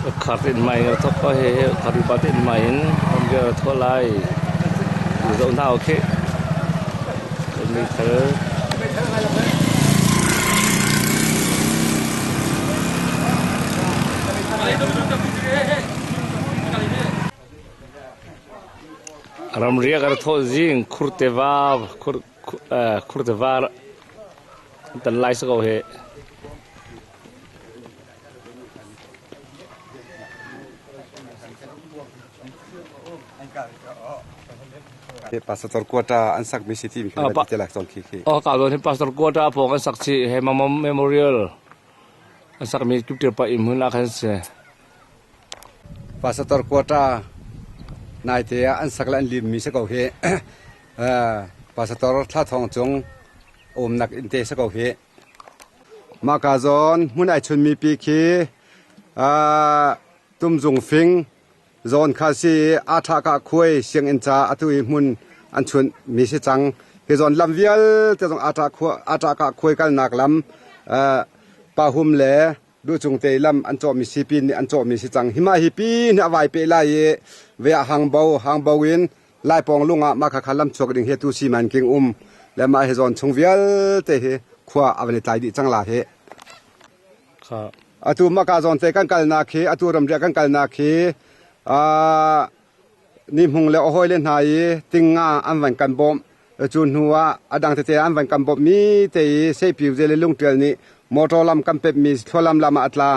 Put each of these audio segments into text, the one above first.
Khar in mai a thok ko he khar pa in mai in om ge tho lai zo na okay mi thal Ramriak a thawh zing khurteva khur khurteva tan lai sa ko he. Pastor Quarter an sak mi si ti mi kha te lak chong khi khi. Oh ka don Pastor Quarter pong an sak chi he Memorial an sak mi kutir pa im hun a khan se. Pastor Quarter nai te ah an sak le an lim mi si ko hi. Pastor Thla Thawng Cung umnak inn te si ko hi. Mah ka zawn hmun ai chunmi pi khi Tumzung fing zawn kha si i aa ṭha ka khuai sianginn ca atu i hmun an chunh mi si cang. Hi zawn lam vialte zong aa ṭah ka khuai kalnak lam Pahum le Duhcung te lam an cawhmi sipin nih an cawhmi si cang. Hi mah hi pin hi a vai peh lai i ve ah hangbo hangbo in Laipawng lung ah mah khakha lam chuak ding hi tu si man king um le mah hi zawn chung vialte hi khua a van i tlai dih cang la hi. Atu maka zawn te kan kalnak hi atu ramriah kan kalnak hi ni hmung le a hawi le hna i tinga an van kan bawmh. Cu hnu ah a dang tete an van kan bawmh mi te i seipiu ze le lungtial nih motor lam kan pep mi thlualam lam ah a tla.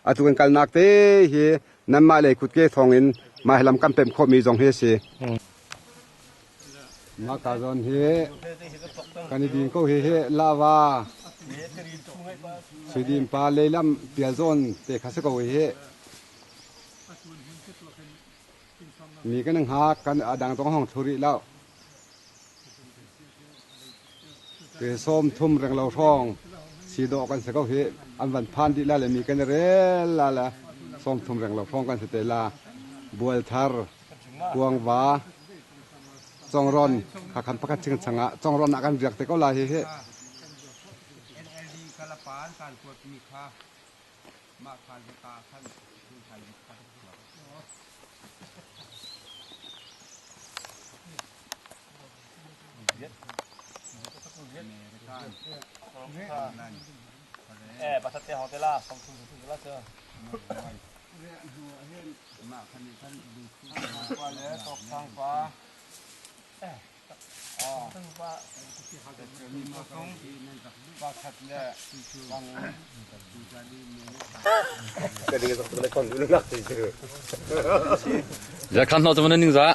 Atu kan kalnak te hi nanmah lei kutke thawng in mah hi lam kan pemh khawhmi zong hi a si. Mah ka zawn hi kan i din ko hi hi lava Suidin pa leilam pial zawn te kha si ko hi. Mi kan hngak kan adang zong hong thu rih lo. Te sawm thum reng lo hrawng si dawh kan si ko hi an van phan dih la le mi kan i rel la le sawm thum reng lo hrawng kan si te la bualthar kuangva congron kha khan pakhat ching chang ah congron ah kan riak te ko la hi hi NLD kalapan kan kuat mi kha mah khan hika khan Zakhan hnawh cu na ning za.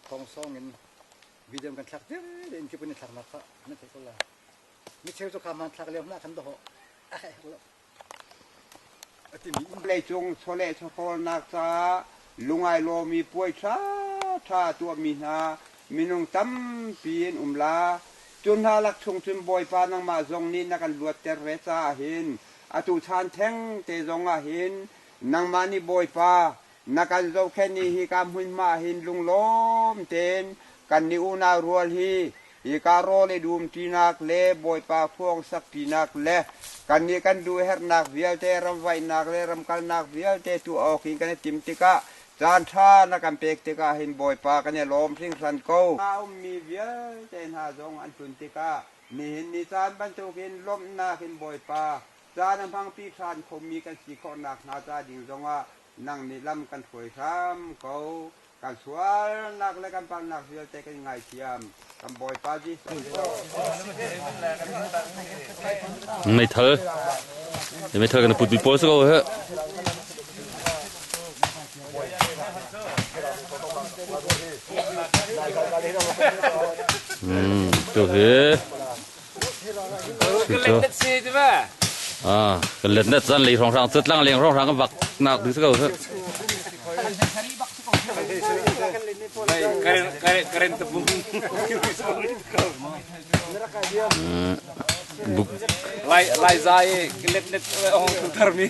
Thongsong in video kan thlak dir in kipun in thlaknak kha nan theih ko lai. Micheu cu kha hman thlak lio hna khan doho a hek lo. Leicung chawleh chawhrawlnak caah lungai lawmi puai ṭhaṭha a tuahmi hna minung tampi an um la. Cu hna lak chung cun Bawipa nangmah zong nih na kan luatter ve caah hin atu chan thengte zong ah hin nangmah nih Bawipa na kan zohkhenh i hika hmunhma ah hin lunglawm tein kannih unau rual hi hika rawl i dumṭinak le Bawipa khuang sakṭinak le kannih kan duhherhnak vialte ramvaihnak le ramkalnak vialte tuah awk in kan i tim tikah caan ṭha na kan pek tikah hin Bawipa kan i lawm hringhran ko. A ummi vialte hna zong an tlun tikah nihin ni caan bantukin lawmhnak in Bawipa caan a hmangpi hran khomi kan si khawh nakhnga ca ding zongah nang nih lam kan hruai hram ko. Kan sualnak le kan palhnak vialte kan ngaithiam. Kan Bawipa Jesuh. Meithal. Meithal kan put pawl si ko he. Tu hi. Kan let net zan lei hrawng hrang tlang leng hrawng hrang kan vak nak ding si ko he. Buk. Lai lai zai let net ong tu thar mi.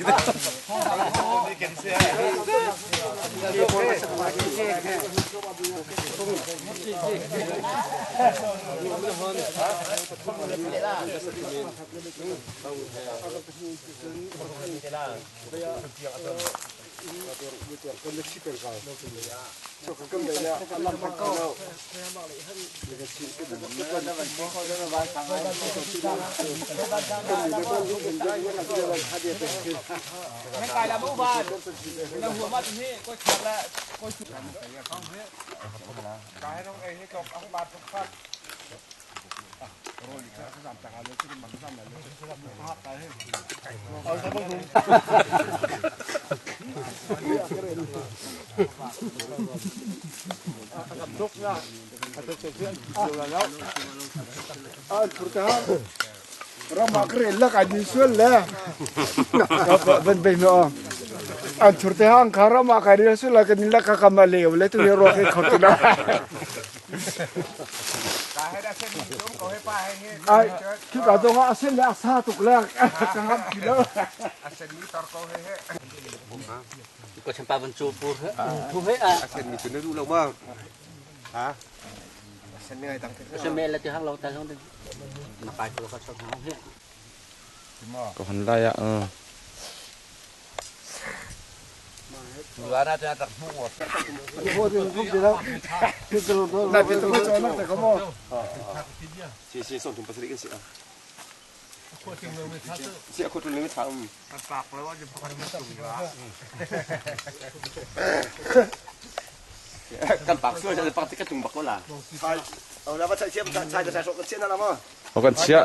Ka hon lai ah. O kan chia.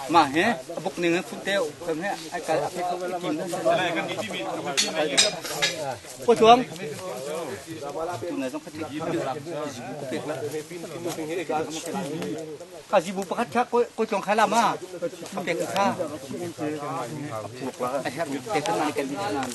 Mah hi a buk ning in phun te kan he ai kal a phek i tim ko chuang tu nai zong khat ka zibu pakhat kha ko chuang khai la ma a pek kha a her te kan nai kan nan.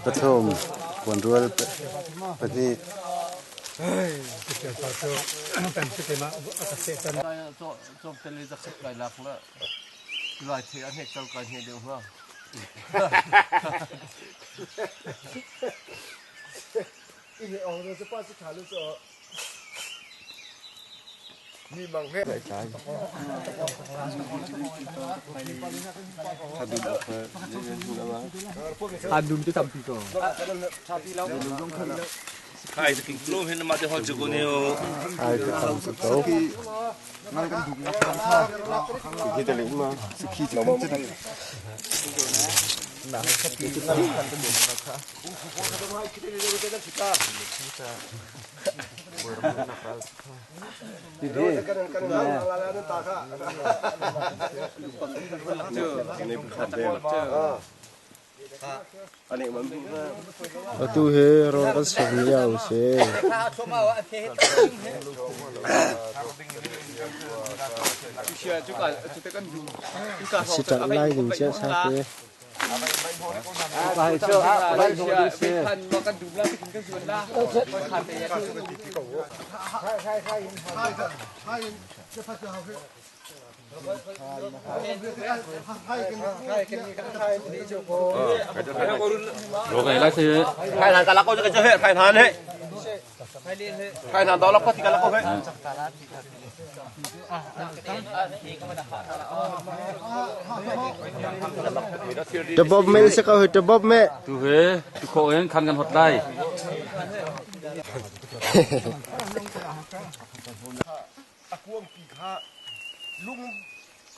Pathum kuanrual pahnih. Atu hi rawl kan sung lio a si. Si ṭanh lai ding cia sa te. Tabop me se ko hi tabop me. Tu he tu kho in khan kan hot lai. A kuangpi kha lung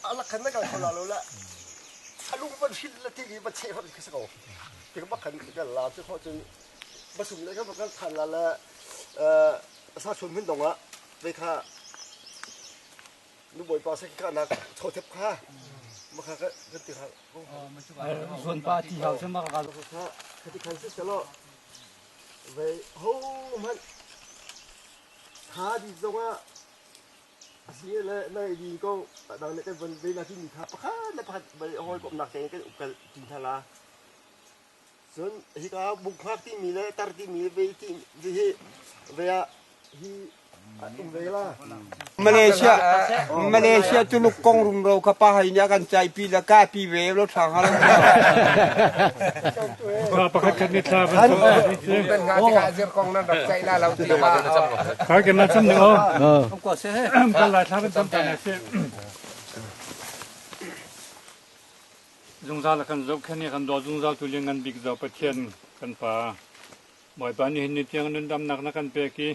a lak khan na kal kho la lo la a lung van hrilh la ti i va cheh hot khi si ko ti bak khan kan la cu kho cun basum le kan kan than la le sa chun min dong ah ve kha nu bawipa sa ka nak chawthep kha ma kha kan ti kha zuan pa ti hau cun ma ka kha khati khan si selo ve ho man Tha dih zongah a si le na ei ding ko dang nih kan von ve la timi kha pakhat le pakhat hawikomhnak tein kan ukal ṭi hna la. Cun hika buk hngak timi le tar timi le ve ti hi ve ah hi um ve la. Malaysia Malaysia Tuluk kong rumro kha pa hai nih a kan caipi le kahpi ve lo ṭhang ha lo. Pakhat khat nih thla van Kai kan cam ning o. Kan lai thla kan cam ta na si. Zungzal kan zohkhen i kan daw zungzal tu lian ngan bik zo Pathian kan pa. Bawipa nih hin ni tiang nundamnak na kan pek i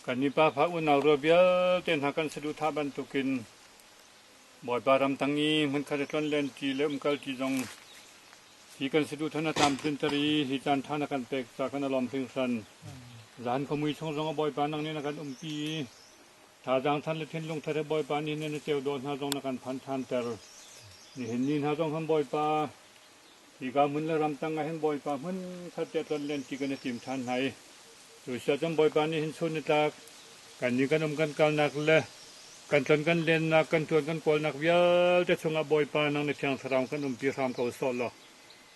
kan mipa fa unau rual vialte hna kan saduhthah bantukin Bawipa ramtang i hmunkhat i tlonlen ṭi le umkal ṭi zong hi kan saduhthah na tlamtlinter i hi caan ṭha na kan pek ca kan i lawm hringhran. Zan khuamui chung zongah Bawipa nang nih na kan umpi i thazaang than le thinlung thar he Bawipa nih na ceu dawh hna zong na kan phan ṭhanter. Nihin ni hna zong han Bawipa hika hmun le ramtang ah hin Bawipa hmunkhat te tlonlen ṭi kan i tim ṭhan hna i Cu siacun Bawipa nih hin chun nitlak kan nih kan um kan kalnak le kan tlon kan lennak kan ṭuan kan kawlnak vialte chungah Bawipa nang na Thiang Thlarau kan umpi hram ko sawh law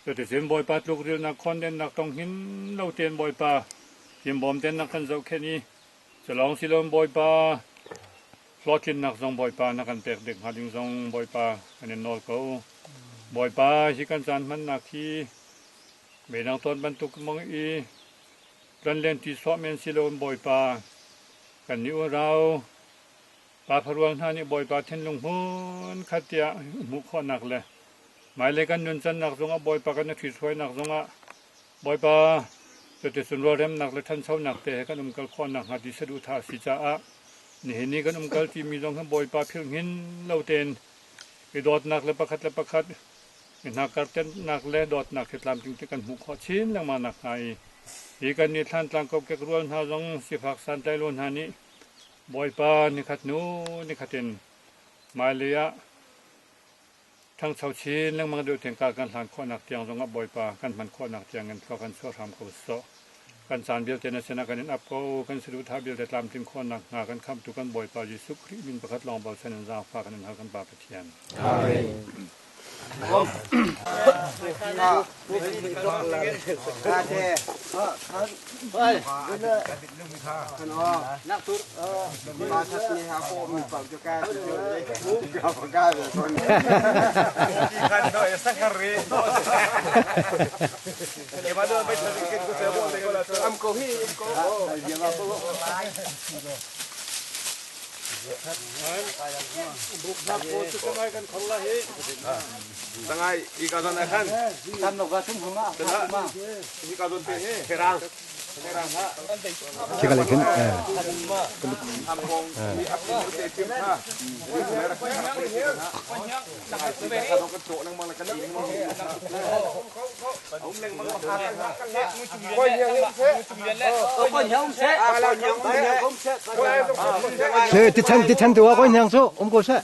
cuticun Bawipa tlukrilnak khondennak tong hin lo tein Bawipa himbawm tein na kan zohkhenh i cu lawng si loin Bawipa hlawhtlinnak zong Bawipa na kan pek dek hnga ding zong Bawipa kan in nawl ko. Bawipa hi kan caan hmannak hi Meidang tawn bantuk mang i tlonlen ti sawh men si loin Bawipa kan nih urau pa pharual hna nih Bawipa thinlung hmun khat tiah hmuh khawhnak le hmailei kan nuncannak zongah Bawipa kan i ṭhithruainak zongah Bawipa cuticun rualremnak le ṭhanchonak te he kan umkal khawhnak hnga ti saduhthah a si caah nihin ni kan umkal timi zong hi Bawipa philh hngin lo tein i dawtnak le pakhat le pakhat Mi hna kartennak le dawtnak hi tlamtling te kan hmuh khawh chin lengmang nakhnga i hi kan nih Thlantlang kokek rual hna zong sifak santlai lo hna nih Bawipa nikhat hnu nikhat in hmailei ah ṭhangcho chin lengmang deuh tiang kar kan hlan khawhnak tiang zongah Bawipa kan hman khawhnak tiang in thlua kan chuah hram ko sawh. Kan caan vialte na sinah kan in ap ko, kan saduhthah vialte tlamtling khawhnak hnga kan khamhtu kan Bawipa Jesuh Khrih min pakhat lawng bochan in zaangfah kan in hal kan Pa Pathian. Amen. Tangai i ka zon khan. Tam lo ka thum huma. Hi ka zon te he. Herang. Khi ka lei khin. Ti chan tu ah koi hniang cu um ko seh.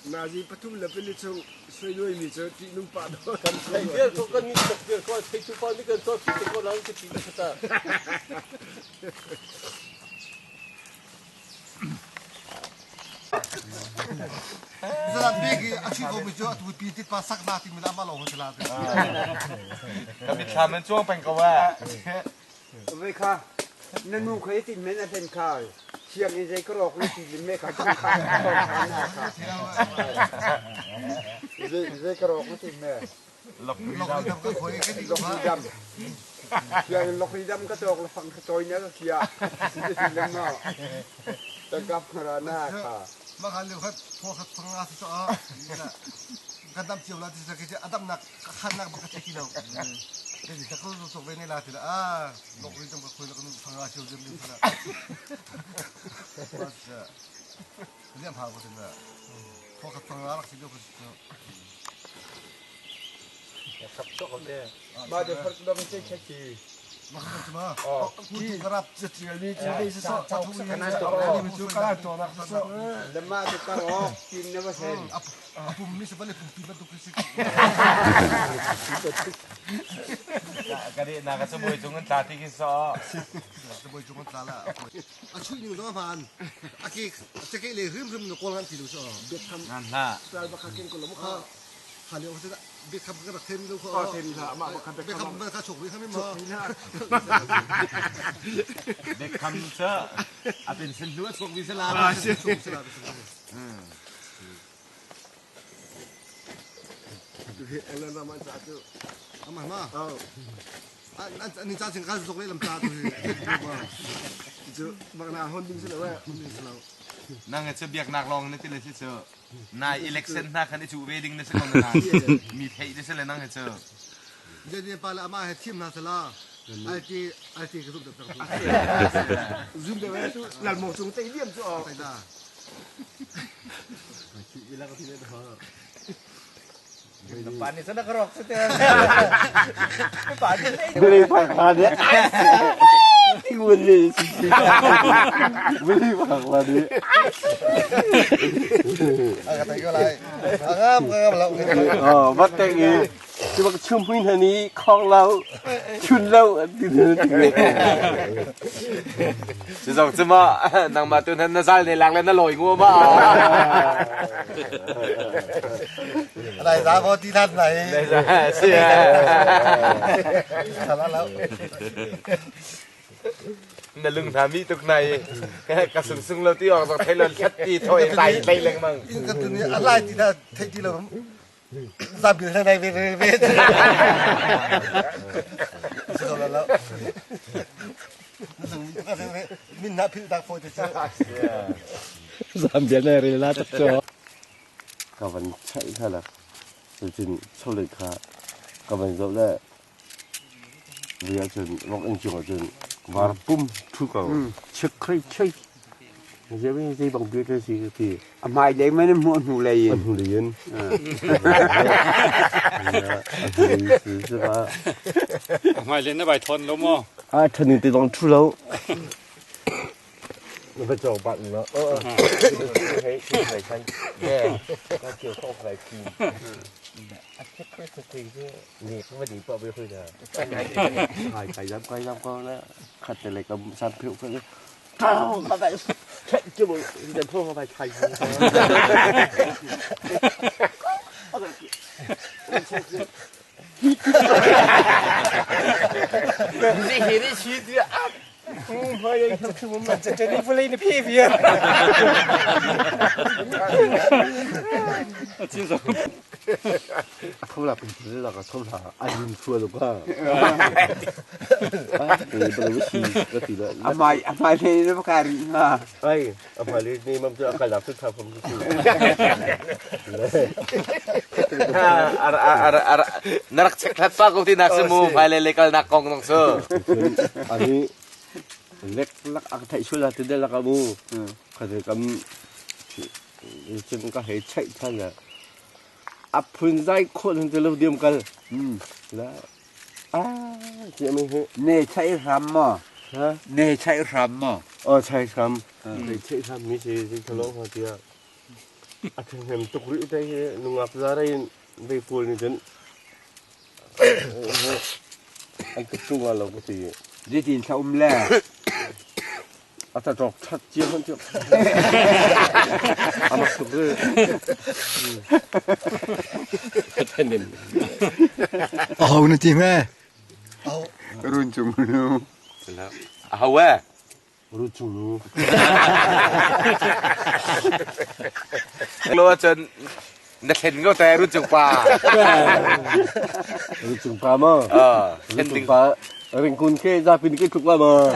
Nazi pathum le pali chung suai mi cu ṭihnung pah dawh. Ve kha na nu kha i tin men a hlen kha sianginn zei ka rawk na ti lim me kha tong kha tong kha na kha zei zei ka rawk na ti me lokri dam sianginn lokri dam ka tawk la fang ka toi na ka kia ti ti lim ma ta kap khara na kha Maka liu khat thaw khat fang nga si so kan dam cio la ti sa ke adam nak khan nak bak ka ti lo ke ni ka ko so ve ne la ti la a lokri dam ka khoi la kan fang nga cio jam ni la liam ha ko tin la thaw khat fang nga rak si lo ko Ma de phar dam che che ki Lama tu ka rawk tin na va sen. Nang cu biaknak lawng na ti le si cu nai election hna khan i cuh ve ding na si ko na mi theih na si le nang hi cu. Pa le amah he thim hna sala. Alti alti ka zum tak tak. Zum de tu lal mo chung te liam chu o. Da. Chi ila ka thi le ha. Pani sana ka rok te. Pani. Bili pa kha de. Ti wun le si si. Bili pa kha de. Aga tai ko lai. Agam agam lo. Oh, bắt tay ngi. จะมาชุ่มหุ่นทันนี้คลองเราชุนเราติดติด 这种怎么能嘛？对他那啥的，两个那来过嘛？ อะไรซะพอที่ท่านไหน 是 ทำแล้ว 那龙他咪ตุกในกระสุนซึ่งเราที่ออกจากไทยเราชัดตีถอยไต่ไต่เลยมั้ง ก็ตัวนี้อะไรที่ท่านที่เราซาบิลในเวเวแล้วมินนาพิลดักโฟจะ สามเดือนเลยละจับจอ กับวันใช่ค่ะล่ะจริงชอบเลยค่ะกับวันจบแล้วเรียจนวอกอินจงจนวาร์ปุ่มทุกเอาเช็คใครใช่จะไม่ใช่บางเบียร์สิที่ อมายเลยไม่ได้มัวหูเลย หูเลยน是吧？ หมายเลนได้ใบทนแล้วมั้ง 啊，他你得当出楼。那不找板了？呃，可以可以看，那就放回来听。啊，这个是这个，你不你宝贝会的。哎，ใครรับใครรับก็แล้วขัดแต่เลยก็ซ้ำเพียวก็เลยเข้าไปจะบอกจะพ่อเข้าไปใคร 你黑的去的啊！ 这这你不累你屁屁。 จริงสอง เขาหลับเป็นที่เราก็ชอบหาอายุชัวร์หรือเปล่าตีเป็นวิธีก็ตีแล้ว อมายอมายเลยนะการมา ไอ้อภัยนี่มันจะกระดับสุดท้ายผมคือ อะไรอะไรอะไรนักเช็คทัดฟ้ากูที่นักสมูภายในเลกนักกองน้องเสือ อันนี้เล็กลักอักไทยช่วยเราติดได้ละกับมูเขาจะกำจนก็เห็นใช่ท่านละอับพื้นใจคนจะเริ่มเดียมกันแล้วอ้าเจ้าไม่เห็น เน่ใช่รำมั้ ฮะ เน่ใช่รำมั้ อ๋อใช่ครับใช่ครับมีสิที่ทะเลาะกันเดียวอาจารย์เห็นตุกริได้นุ่งอับซาไรไปพูดนี่จนไอ้กระตุ้งอะไรก็ตี ได้ยินชมแล้ว อาจารย์จอกชัดเจียวเจียวอามาสุกเลย เน้น เอาจริงไหม รุ่นจุงนู เอาเว้ย รุ่นจุงนู รู้จนนักเห็นก็แต่รุ่นจุงปลา รุ่นจุงปลามั้ง เออ รุ่นจุงปลาเรื่องคุณแค่จะเป็นแค่ทุกวันมั้ง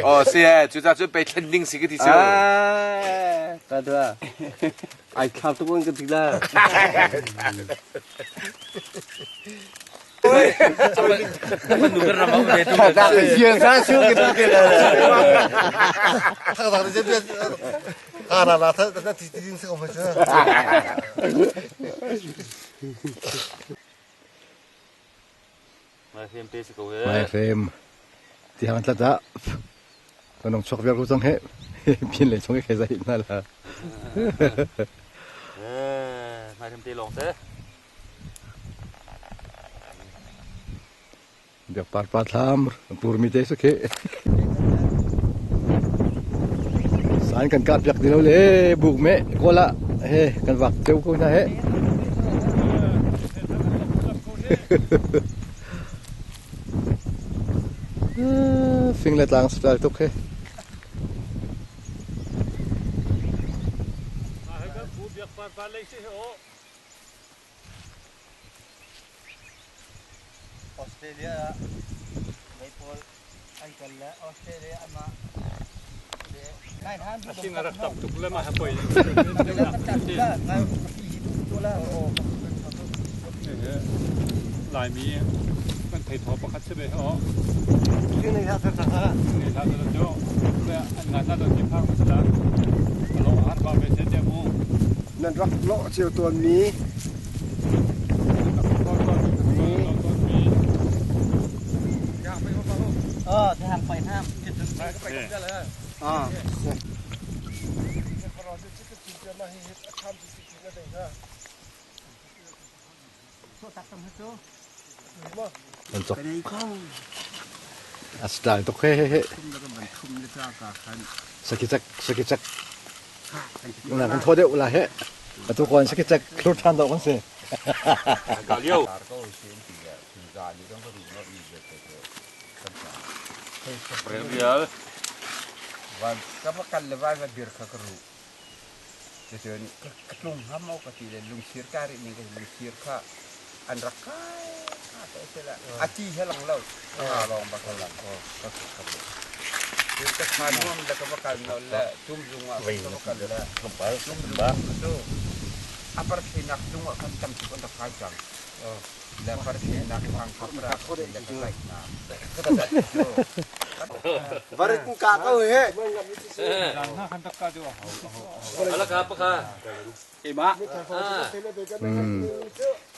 哦，是啊，就在准备肯定是个地方。 กันด้วยไอ้ข้าวทุกคนก็ติดแล้ว 他เยียงซะชื่อกันกันเลย 他咋的这边啊啦啦，他那滴滴是我们这。 มาเฟรมเตสกูเฮ My frame ที่หันตะก็น้องชกเวียรู้จังเฮพินเลยชงให้ใส่นั่นละ เออมาเฟรมเตลองเต เดี๋ยวปาดปาดทำปูมีเตสุเคสารกันกัดอยากดีแล้วเลยบุกเมะก็ละเฮ้กันวักเจ้ากูนะเฮ้ฟิงเลตางสไตล์ตุกเฮ ออสเตรเลียในโพลอันกันและออสเตรเลียมา ที่น่ารักตับตุกแล้วมาหาป่วยลายมี Kan thei thaw pakhat si ve ho. Nei hlah thar ha. Nei hlah thar cu an ngan na don ti phang ma sala. Alo har ba ve se te mu. Nan rak lo cio tawn mi. Ờ, thế hàng phải ham. À. A style tuk he he he. Saki cak saki cak. Na kan tho deuh la he. Atu kon saki cak thlur than dawh kan si. Ka liu. Real. Van ka va kal le vai va bir kha ka ru. Cucun ka tlung hnga maw ka ti le lungsir ka rih ning ka lungsir kha an rak kai ka te se la a ti he lang lo nga lawng ba ka lang ko ka ka ka cun ka kha nuam le ka va kal no le tum zung ah ka va kal le tum zung cu a parthlinak cung ah khan tam tuk an rak kai cang le parthlinak thang kha pra le ka tlaih hna. Varit ka ko he.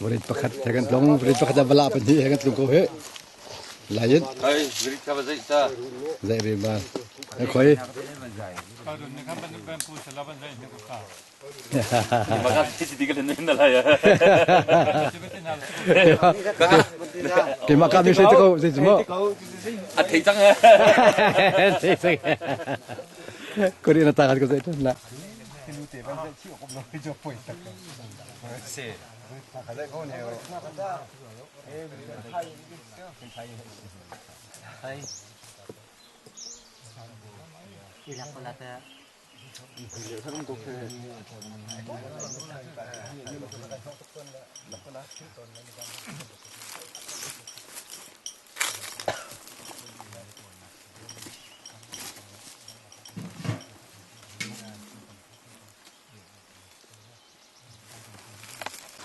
Varit pakhat he kan tlong varit pakhat a bala pahnih he kan tlung ko he. Lain. Ai varit kha va zei ta. Zei re ma. Khoi. Keimah ka mi sei te ko zei cu maw? A thei cang. Thei cang. Kuri na ta ko zei tu la.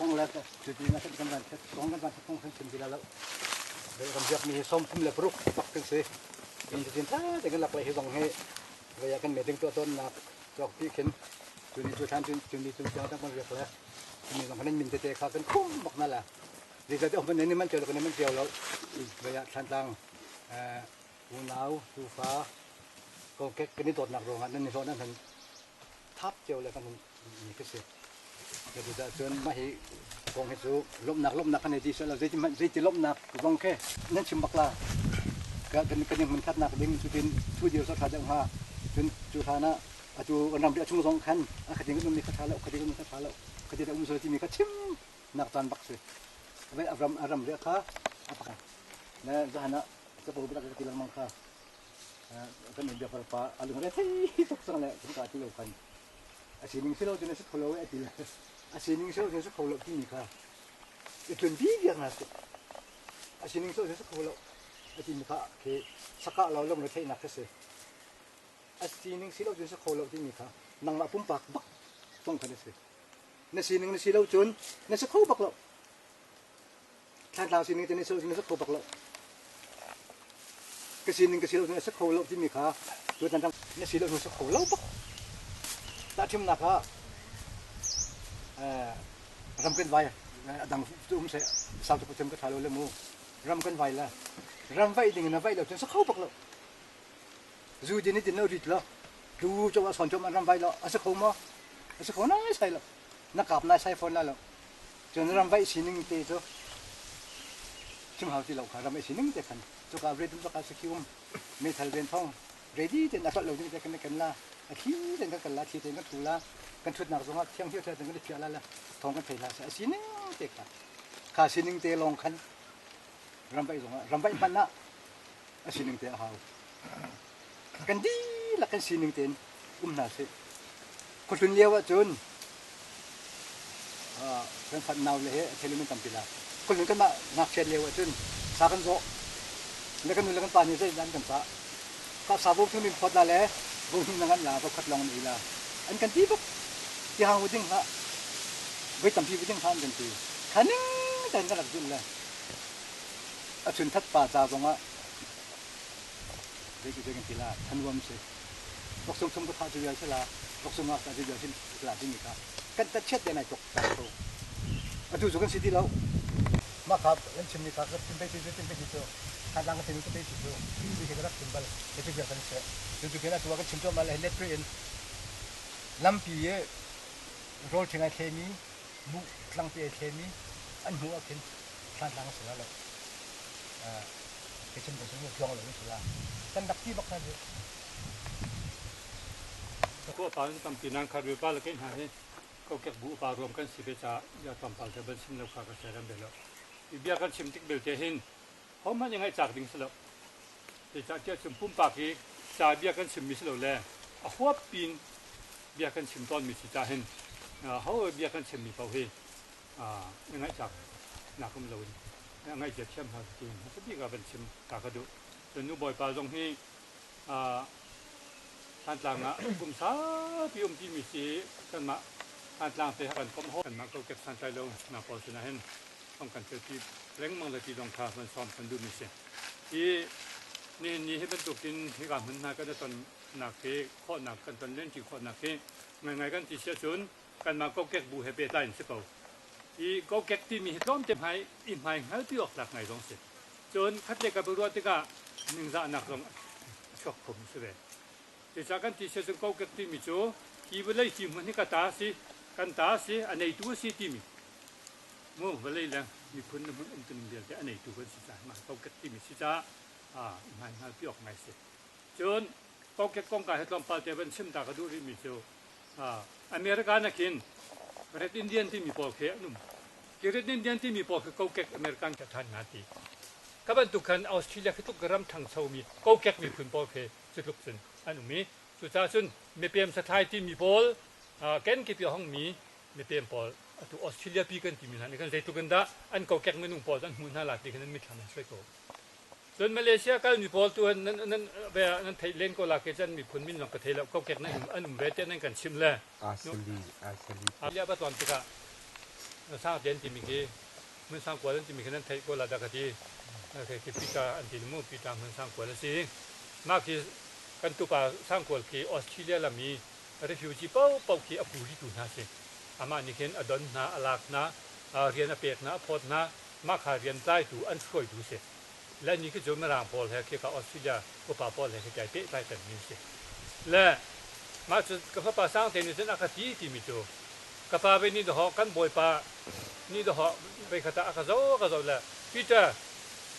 Kong le cuti na kan van kong kan van kong kan chim ti la lo. Kan biak mi hi 36 pak kan si. In tin tha te kan lak le hi zong hi vaya kan meeting tuah tawn nak tuak pi khin cuni cu than cuni cu tiang kan riak le cuni zong kan min tete kha kan khum bak na la. Zeicahtiah om nan man cio lo kan man cio lo. Vaya Thlantlang unau tufa kokek kan i dawtnak ruangah nan i hlawh nan han thap cio le kan ni ka si. Cucaah mah hi kong hi cu lawmhnak lawmhnak kan hei ti seh zeiti hmanh zeiti lawmhnak zong khi nan chim bak la. Kan kan i hmunkhatnak ding cutin thu dir so tha deuh hnga. Cun cu hlan ah atu kan ramri a chung zong khan a khating kan ummi kha tha lo khating um kha tha lo khating um so timi kha chim nak caan bak si. Vai a ram a ram ria kha a pakhat. Na zahan ah capo biak ka ti lengmang kha. Kan in biak pa a lung re thei tuk cang le kan ka ti lo khan. A sining si lo cun a si kho lo a ti le a sining si lo cun a si kho lo timi kha i tlunpi biak hna sih. A sining si lo cun a si kho lo a timi kha khi sakah lo lung retheihnak kha si. A sining si lo cun a si kho lo timi kha nangmah pumpak bak zong khan a si. Na sining na si lo cun na si kho bak lo. Thlantlang sining te na si lo cun na si kho bak lo. Ka sining ka si lo cun a si kho lo timi kha tu thlantlang na si lo cun a si kho lo bak. Tahṭhimnak ah ram kan vai a dang tu um seh sau tuk ka ṭha lo le mu ram kan vai la ram vaih ding in na vaih lo cun si kho bak lo. Zu din i din lo rit lo tu cawh ah sawn cawh ram vai lo a si kho maw? A si kho nai sai lo. Na kap nai sai fawn la lo. Cun ram vaih sining te cu chim hau ti lo kha ram sining te khan cuka ready cuka sikhi um meithal ven thong ready ten a tlolh lo ding te kan kan la a thli ten kan kal la thli ten kan thu la kan thutnak zongah thiang hiu ten kan phiah la la thong kan thei la a sining te kha kha sining te lawng khan ram vaih zongah ram vaih hmanh ah a sining te a hau kan dihlak kan sining tein um hna sih. Khuahlun lio ahcun kan fat nau le he a thel in tampi la. Khuahlun kan mah ngakchiat lio ahcun sa kan zawh. Le kan nu le kan pa nih zei an kan cah. Ka sa vo thum in phawt la le vo hnih na ngan la vo khat lawng na ei la. An kan ti bak. Ti hang ding hlah. Voi tampi ding hlah an kan ti. Kha ning tein kan rak zulh le. A chunthat pa ca zongah zei kan ti la thanuam si. Voksung chung ka thah cu vial si la, voksung ah cu vial si la timi kha kan ta chiat te nai tuk ta ko. Atu cu kan si ti lo. Mah kha kan chimmi kha ka chim pe ti cu chim pe ti cu kha lang ka chim pe ti cu ti khi ka rak chim bal le cu vial kan si. Cu cu khin atu ah kan chim cuahmah le let in lampi i rawl ṭhing ai thlemi buh tlangpi ai thlemi an hmuh ah khin thlantlang a si la lo. Kei chim kan tluang lo in si la. Kan rak ti bak hna cu. Khua pa in tampi nan khat ve pa le ke hna hi kokek bu pa ruam kan si ve ca ya tlawmpal te ban sim lo kha ka siaram ve lo. I bia kan chim tik belte hin hohmanh i ngaih cak ding si lo. Zeicahtiah cun pumpak i ca bia kan chimmi si lo le a huap pin bia kan chim tawnmi si ca hin ho bia kan chimmi paoh hi i ngaihcak nak um loin a ngaihcia thiam hna ti hmasa bik ah van chim ta ka duh. Cun nu bawipa zong hi Thantlang ah kum saupi um timi si kanmah Thantlang te kan komh haw kanmah kokek santlai lo na pawl sinah hin hong kan telpi lengmang le ti zong kha van sawm kan duhmi si. Hi nihin ni hi bantukin hika hmun hna kan i tonnak hi khawhnak kan ton lenṭi khawhnak hi ngaingai kan ti si ahcun kanmah kokek bu he pehtlai in si ko. Hi kokek timi hi tlawmte hmai i hmai hngalpi awk tlak ngai zong si. Cun khatle ka ruah tikah ningzahnak zong a chuak khomi si ve. Cucaah kan ti si ahcun kokek timi cu hi vawlei hi hmun hi ka ta a si, kan ta a si, a neitu a si timi mu vawlei le miphun le hmun umtuning vialte a neitu kan si caah mah kokek timi si caah hmai hngalpi awk ngai si. Cun kokek kongkau he tlawmpal te van chim ta ka duh rihmi cu America nakin Red Indian timi pawl khi an um. Khi Red Indian timi pawl khi kokek American ka ṭhan hna ti. Ka bantuk khan Australia khi tluk ram ṭhangchomi kokek miphun pawl khi cu tluk cun an um i cucaah cun mipem sathlai timi pawl kenkip i a hongmi mipem pawl atu Australia pi kan timi hna nih khan zeitluk in dah an kokek minung pawl an hmuh hna la ti khan nan mitthlam an suai ko. Cun Malaysia kalmi pawl tu nan nan ve nan theih len ko la ke chan miphun min zong ka thei lo kokek nan an um ve te nan kan chim le. Asali asali. Lia ba tuan tikah sang ten timi khi mun sang kual an timi khi nan theih ko la dah ka ti. Khi Peter an ti mu Peter mun sang kual a si. Mah khi kan tupa sang kual khi Australia lam i refugee paohpaoh khi a puritu hna si. Amah nih khin a don hna, a lak hna, rian a pek hna, a phawt hna, mah kha rian tlaitu an hruaitu si. Le ni khi cu Mirang pawl he khika Australia upa pawl he khi kai pehtlai pengmi si. Le mah cu ka fapa Sangte nih cun a ka ti timi cu ka pa ve nih dahawh kan bawipa nih dahawh voikhat ah a ka zoh a ka zoh le Peter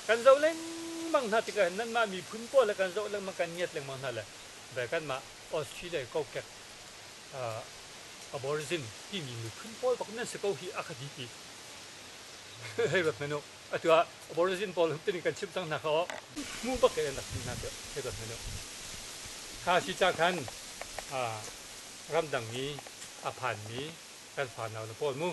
kan zoh lengmang hna tikah hin nanmah miphun pawl he kan zoh lengmang kan ngiat lengmang hna le ve kanmah Australia kokek Aborigin timi miphun pawl bak nan si ko hi a ka ti ti. Hei rat hmanh u. Atu ah Aborigin pawl tini kan chimh cang hna kha aw hmuh bak in an rak ti hna cu hei rat hmanh u. Kha si ca khan ramdang mi a phanmi kan fanau na pawl mu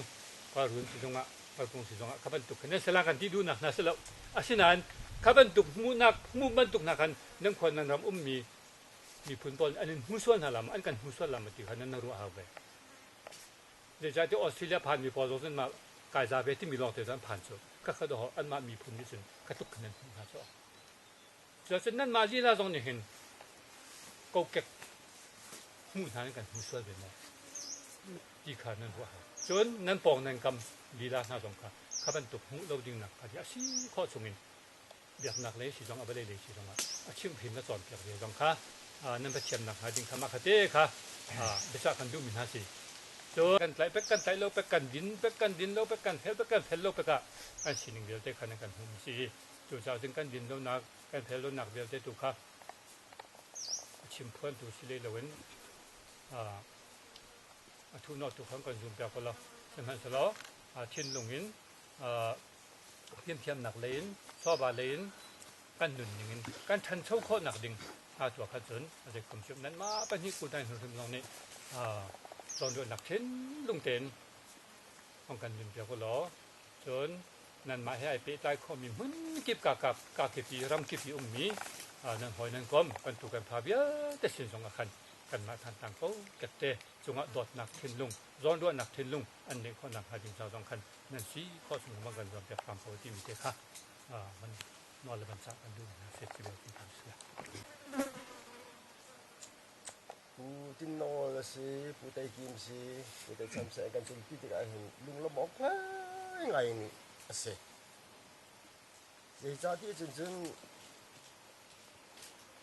Kawlrun sizung ah Kawlpung sizung ah kha bantuk khan nan salang kan ti duhnak hna si lo. Asinain kha bantuk hmuhnak hmuh bantuk hna khan nan khua nan ram ummi miphun pawl an in hmu sual hna la maw an kan hmu sual la maw ti kha nan na ruah hau ve. Zeicahtiah Australia phanmi pawl zong cun mah kaiza ve timi lawngte cu an phan cu. Khakha dawh anmah miphun nih cun kha tluk khin an hmuh hna cu. Cuacun nanmah lila zong nih hin kokek hmuh hna in kan hmu sual ve maw ti kha nan ruah hau. Cun nan pawng nan kam lila hna zong kha kha bantuk hmuh lo ding nak kha hi a si khawh chungin biaknak lei si zong a vawlei lei si zong ah a chimhhrin na cawnpiak ve zong kha nan va thiamnak hnga ding kha mah kha te kha biachah kan duhmi hna si. Cun kan tlaih pek kan tlaih lo pek kan din pek kan din lo pek kan fel pek kan fel lo pek ah kan sining vialte kha nan kan hmuhmi si. Cucaah cun kan din lonak kan fel lonak vialte tu kha a chimphuantu si lei loin a thuhnawhtu kha kan zum piak ko lo. Sihmanhsehlaw thinlung in fimthiamnak lei in chawva lei in kan nunning in kan ṭhancho khawhnak ding hna tu ah khan cun a zeikhom cu nanmah pahnih kultai hrimhrim zong nih zawnruahnak thinlung tein hong kan nun piak u law cun nanmah he ai pehtlai khomi hmun kip ka ka kip i ram kip i ummi nan hawi nan kom kan tu kan pha vialte sin zong ah khan kanmah Thantlang ko kette cungah dawtnak thinlung zawnruahnak thinlung an neih khawhnak hnga ding ca zong khan nan si khawh chung bang kan zuam piak hram ko timi te kha man. Nawl le van cah kan duh hna si ti ti kan si. Pu Tin Nawl a si, Pu Tei Kim si, Pu Tei Cham si kan tlunpi tikah hin lunglawmh awk ngaingai in a si. Zeicahtiah cun cun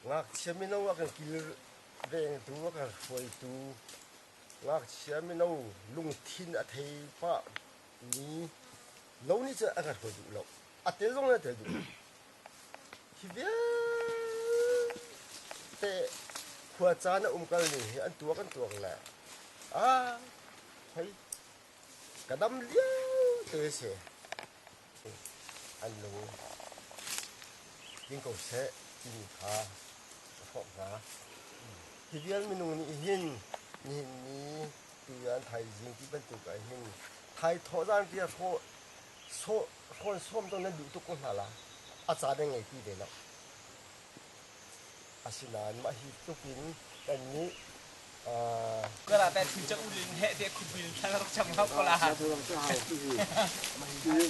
ngakchia mino a kan kilvengtu, a kan hruaitu, ngakchia mino lungthin a thei pah mi lo nih cun a kan hruai duh lo. A tel zong in a tel duh lo. Hi vialte khua caan a umkal ning hi an tuak an tuak le ah hei ka dam lio te si. An lung ding ko seh timi kha ka hrawk hna. Hi vial minung nih hin nihin ni tuyan thaizing ti bantuk ah hin thai thawh zan ria hrawh hrawn sawm zong nan duh tuk ko hna la a ca nan ngei ti ve lo. Asinain mah hi tluk in kannih Kala ta thu cha ulin he te khubil thal rak cham hau ko la.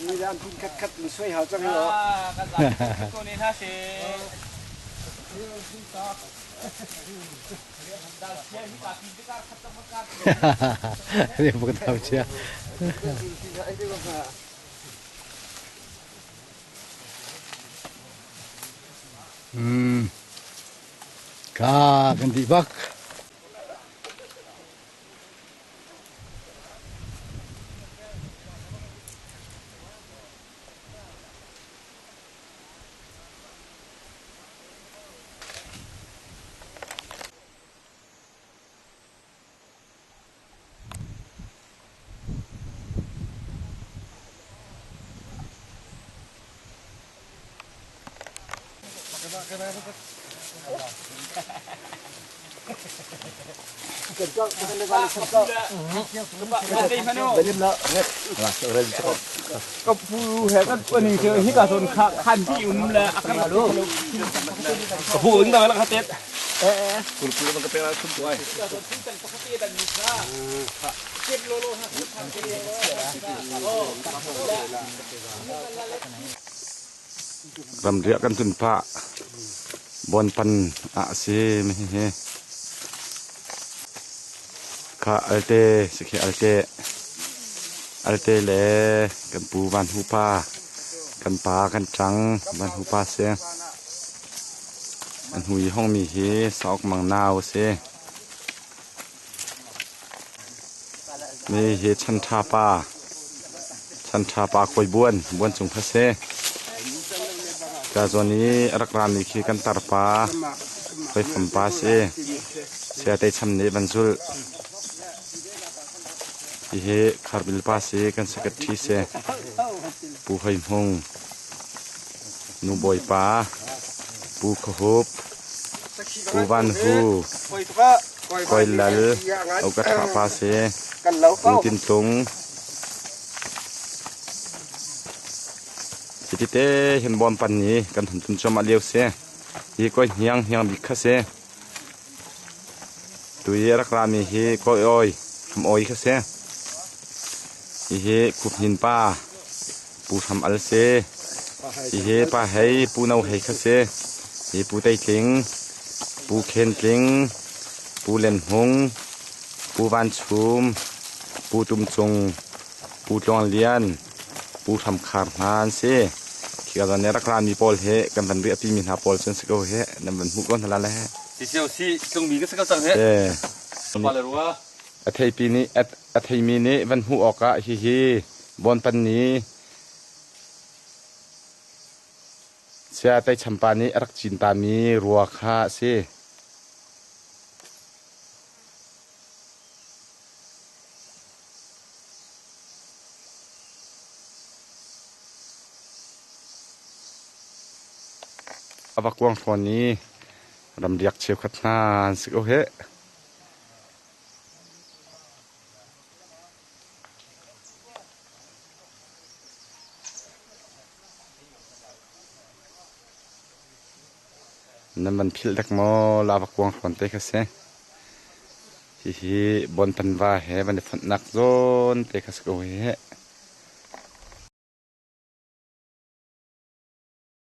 Mi lam phun khat khat in suai hau cang lo. Ka za ko ne hna se. Ni buk tau chia. Ka kan ti bak. Ka pu he kan paning cu hika zawn kha khan pi um le a kan lu. Ka pu in da la kha tet. Kul bang ka pe la khum tuai. Ramriah kan tun pah. Bonpan ah a si mi hihi. Kha alte si khi alte. Alte le kan pu Van Hu pa kan pa kan ṭang Van Hu pa si. A hnu i hongmi hi Sauk Mang nau a si. Mi hi Chan Ṭha pa Chan Ṭha pa Kawi Buan Buan Cung kha si. Ka zawn i a rak rami khi kan tarpa Kawi Fam pa si. Saya Tei Cham nih van zulh. Hihi Kharbil pa si kan secretary si. Pu Hoi Hmung Nu Bawi pa Pu Khaw Hup Pu Van Hu Kawi Lal Oka pa si Pu Tin Tlung Hiti te hin bawm pan ni kan hun tlun cuahmah lio si. Hi kawi hniang hniang bik kha si. Tui a rak rami hi kawi awi hram awi kha si. Hihi Khup Hnin pa Pu Hram Al si. Hihi Pa Hei Pu No Hei kha si. Hi Pu Tei Tling, Pu Khen Tling, Pu Len Hmung, Pu Van Chum, Pu Tum Cung, Pu Tluang Lian, Pu Hram Khar hna an si. Khika zawn i rak rami pawl hi kan van riahpimi hna pawl cu an si ko hih. Nan van hmuh ko hna la le. Sisio si tlungmi ka si ko cang hih. Si. Pa le rua. A theipi nih a theimi nih van hmuh awkah hihi Bawnpan nih Saya Teichampa nih a rak cin tami rua kha a si. A va kuang hrawn i ramriak cheukhat hna an si ko hih. Nan van philh dek maw lava kuang hrawn te kha si. Hihi Bontanva he van i fonhnak zawn te kha si ko hih.